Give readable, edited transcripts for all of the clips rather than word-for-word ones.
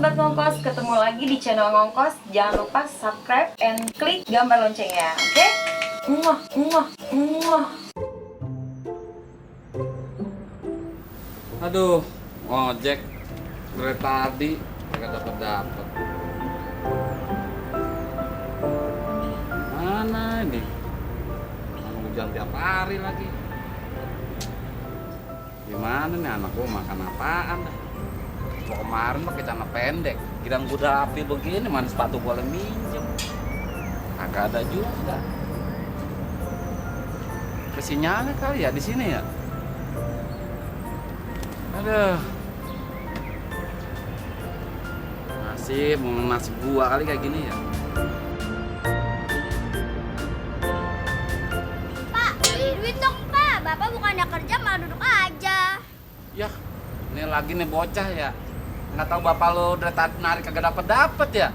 Sobat Ngongkos, ketemu lagi di channel Ngongkos. Jangan lupa subscribe and klik gambar loncengnya, oke? Muah, muah, muah. Aduh, ojek dari tadi kagak dapet. Mana ini? Hujan tiap hari lagi. Gimana nih anak gua makan apaan dah? Gua kemarin pakai celana pendek, kirain gua udah rapi begini, mana sepatu boleh minjem. Kagak ada juga. Kesinyalnya kali ya di sini ya. Aduh. Nasib gua kali kayak gini ya. Pak, duit dong Pak. Bapak bukannya kerja malah duduk aja. Ya, ini lagi nih bocah ya. Nggak tahu bapak lo dari tadi narik kagak dapet ya.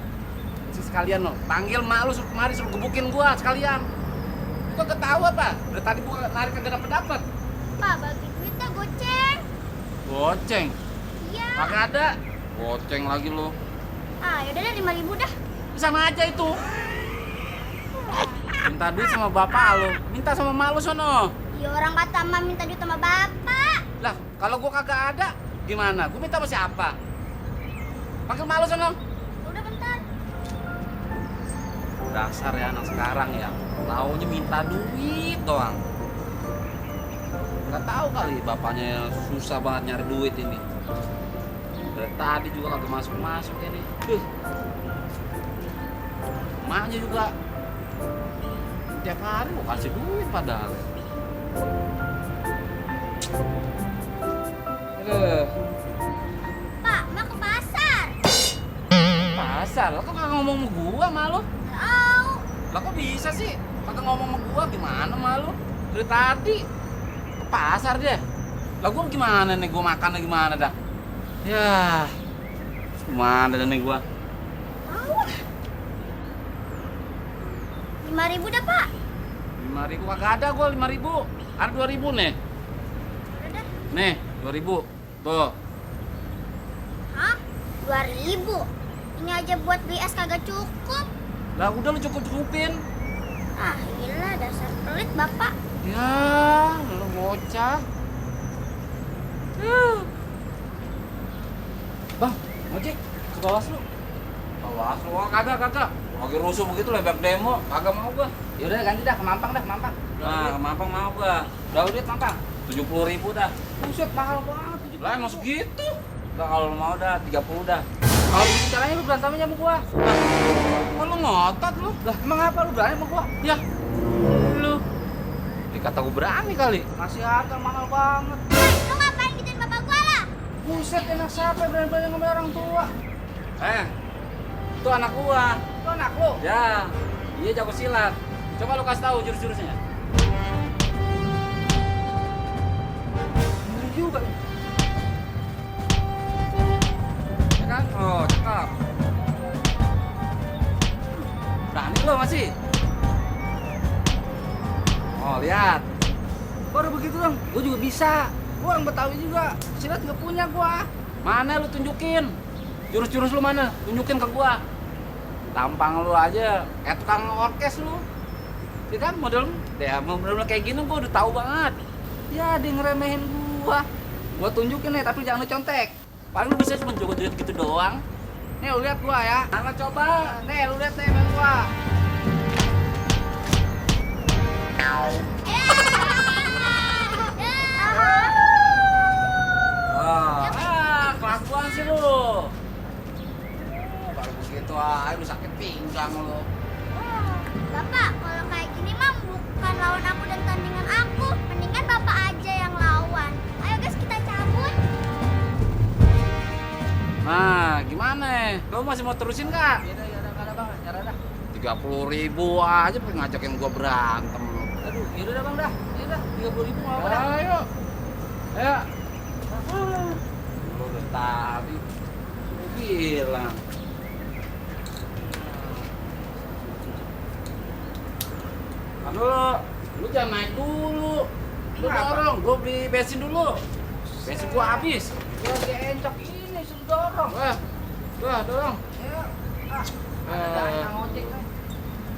Sekalian lo, panggil mak lo suruh kemari suruh gebukin gua sekalian. Gua ketawa apa? Dari tadi gua narik kagak dapet. Pak, bagi duitnya goceng. Goceng? Iya. Kagak ada. Goceng lagi lo. Ah, yaudah deh 5.000 dah. Sama aja itu. Minta duit sama bapak lo, minta sama mak lo sono. Ya orang kata mah minta duit sama bapak. Lah, kalau gua kagak ada, gimana? Gua minta sama siapa? Panggil mak lo sono. Udah bentar. Dasar ya anak sekarang ya, taunya minta duit doang. Nggak tahu kali bapaknya susah banget nyari duit ini. Dari tadi juga kagak masuk ini. Emaknya juga tiap hari mau kasih duit padahal. Pak, mak ke pasar. Pasar? Lah kok kagak ngomong sama gua malu? Tahu. Lah kok bisa sih? Kagak ngomong sama gua gimana malu? Dari tadi ke pasar deh. Lah gua gimana nih? Gua makannya gimana dah? Ya, gimana dah nih gua? Tahu. 5.000 dah Pak. 5.000 kagak ada gua 5.000. Ada 2.000 nih. Udah dah. Nih, 2.000. Tuh. Hah? 2.000. Ini aja buat beli es kagak cukup. Lah udah lu cukup-cukupin. Ah, gila dasar pelit Bapak. Ya, lu bocah. Bang, ojek ke bawah lu. Bawah lu? Oh, kagak. Lagi rusuh begitu lebar demo, kagak mau gua. Yaudah ganti dah ke Mampang dah, ke Mampang. Nah, ke Mampang mau gua. Berapa duit Mampang? 70.000 dah. Buset, mahal banget. Lah emang segitu? Udah kalau lu mau dah 30 dah. Kalau begini caranya lu berantemnya sama gua. Lah, lu ngotot lu. Lah, emang apa lu berani sama gua? Ya. Lu. Dikata gua berani kali. Masih harga mahal banget. Lu ngapain gituin bapak gua lah? Buset, enak siapa berani-berani ngomel orang tua? Itu anak gua. Itu anak lu? Ya, iya jago silat. Coba lu kasih tahu jurus-jurusnya. Ngeri juga. Ya kan? Oh, cakep. Berani lu masih? Oh, lihat. Baru begitu dong, gua juga bisa. Gua orang Betawi juga, silat nggak punya gua. Mana lu tunjukin? Jurus-jurus lu mana? Tunjukin ke gua. Tampang lu aja, kayak tukang orkes lu. Ya kan model kayak gini gua udah tahu banget. Ya dia ngeremehin gua. Gua tunjukin nih, tapi jangan lu contek. Paling lu bisa cuma joget-joget gitu doang. Nih lu lihat gua ya. Nah, coba. Nih lu lihat nih main gua. Kelakuan sih lu. Baru begitu lu sakit pinggang lu. Bapak, kalau kayak gini mah bukan lawan aku dan tandingan aku. Mendingan bapak aja yang lawan. Ayo guys, kita cabut. Nah, gimana? Lu masih mau terusin kak? Ya udah bang, cara dah. 30.000 aja pengen ngajakin gua berantem lu. Aduh, yaudah dah bang dah. Yaudah, 30.000 mau apa dah? Ayo. Ayo. Lu udah tadi lu bilang. Aduh, lu jangan naik dulu. Lu dorong, gua beli bensin dulu. Bensin gua habis. Gua lagi encok ini, suruh dorong. Wah, dorong. Ada ojek kan.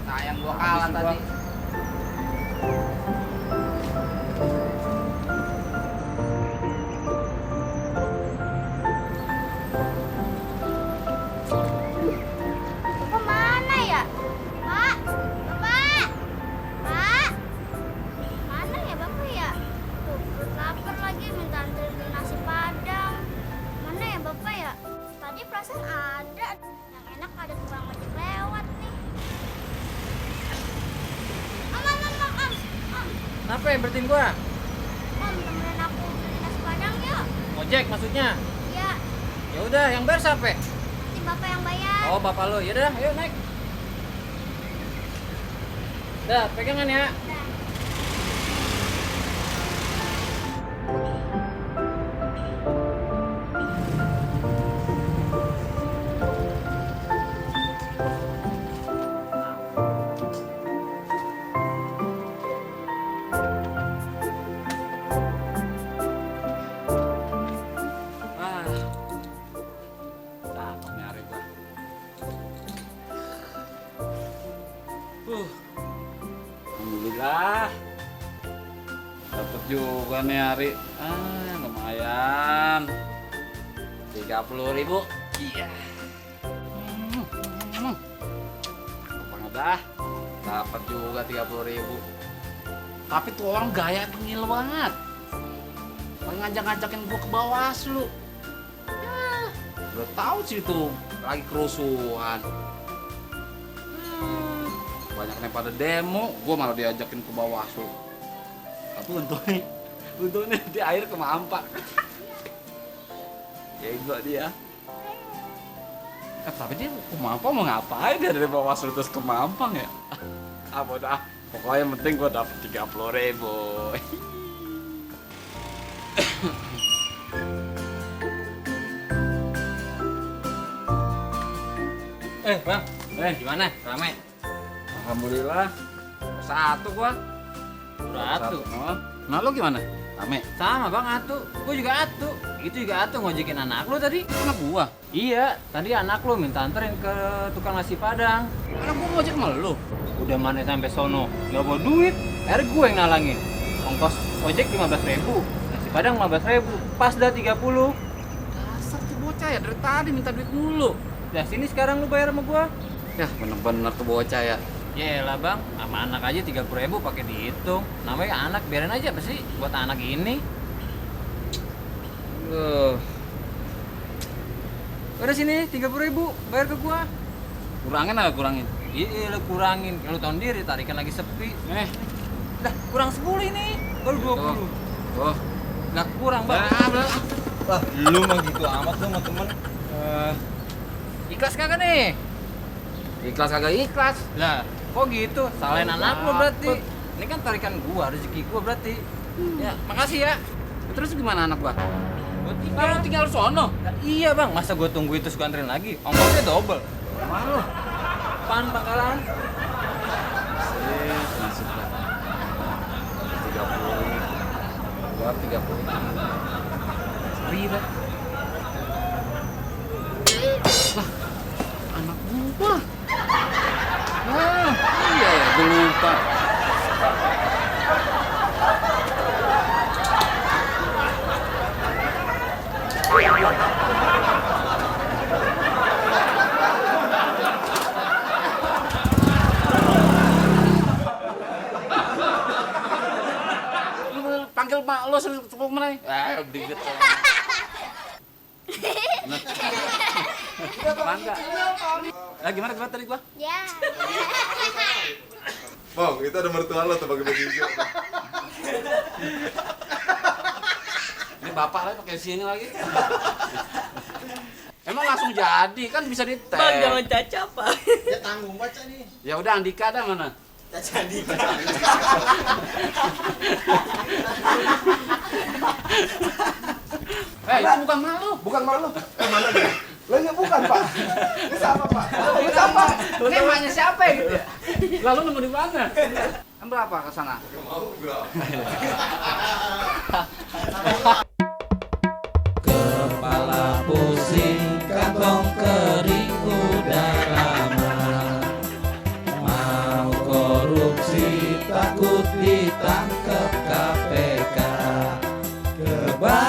Sayang gua kalah tadi. Bapak mana ya? Pak, Bapak, Pak, mana ya Bapak ya? Tuh, perut lapar lagi minta anterin beli nasi Padang. Mana ya Bapak ya? Tadi perasaan ada. Yang enak ada tukang ojek lewat nih. Om. Kenapa ya bertiin gua? Om, temenin aku beli nasi Padang yuk. Ojek maksudnya? Ya, Ya udah, yang bayar siapa? nanti Bapak yang bayar. Oh, bapak lo. Ya udah, ayo naik. Dah, pegangan ya. Nah. Ah. Cakep nih hari gua. Alhamdulillah. Dapat juga nih hari. Lumayan. 30.000. Iya. Banget dah. Dapat juga 30.000. Tapi tuh orang gaya tengil banget. Ngajak-ngajakin gua ke Bawaslu. Udah tahu sih tuh lagi kerusuhan. Banyak yang pada demo, gua malah diajakin ke Bawaslu. Tapi untungnya di air kemampak. Ya enggak dia. Tapi dia ke Mampang mau ngapain dia dari Bawaslu terus ke Mampang ya? Apa dah? Pokoknya yang penting gua dapet 30.000. Bang. Gimana? Rame? Alhamdulillah. Satu gua. Atu. Oh. Nah lu gimana? Rame. Sama Bang, atu. Gua juga atu. Itu juga atu ngojekin anak lu tadi. Anak gua. Iya, tadi anak lu minta anterin ke tukang nasi Padang. Anak gua ngojek sama lu. Udah mana sampai sono, nggak bawa duit. Akhirnya gue yang nalangin. Ongkos ojek 15.000, nasi Padang 15.000, pas dah 30. Dasar tuh bocah ya dari tadi minta duit mulu. Nah sini sekarang lu bayar sama gua. Ya bener-bener tuh bocah ya. Yelah bang, sama anak aja 30.000 pakai dihitung. Namanya anak, biarin aja apa sih buat anak ini. Udah sini 30.000, bayar ke gua. Kurangin apa kurangin? Iya lu kurangin, lu tahun diri tarikan lagi sepi. Dah kurang 10 ini, baru 20. Oh. Nggak kurang bang. Wah, lu mah gitu amat lu sama temen. Ikhlas kagak nih? Ikhlas kagak ikhlas. Lah, kok gitu? Salahin Oh, anak lu berarti. dapet. Ini kan tarikan gua, rezeki gua berarti. Ya, makasih ya. Terus gimana anak gua? Gua Kalau tinggal sono. Nah, iya bang, masa gua tunggu itu suka anterin lagi? Ongkosnya double. Malu. Pan bakalan. Nasib dah. 30.000. Gua 30. Sorry dah. Anak gua. Iya ya, gua lupa. Lu panggil mak lo sepuluh menit. Dikit. Bangga. Gimana tadi gua? Ya. Bang, itu ada mertua lo tuh pakai baju hijau. Ini bapak lagi pakai sini lagi. Emang langsung jadi kan bisa dites. Bang, jangan caca pak. Ya tanggung baca nih. Ya udah Andika ada mana? Caca di. Itu bukan malu. Bukan malu. Mana dia? Lah ya bukan, Pak. Ini sama, Pak. Ini sama. Ini emaknya siapa ya gitu ya? Lalu nemu di mana? Kan berapa ke sana? Mau enggak? Kepala pusing, kantong Bye.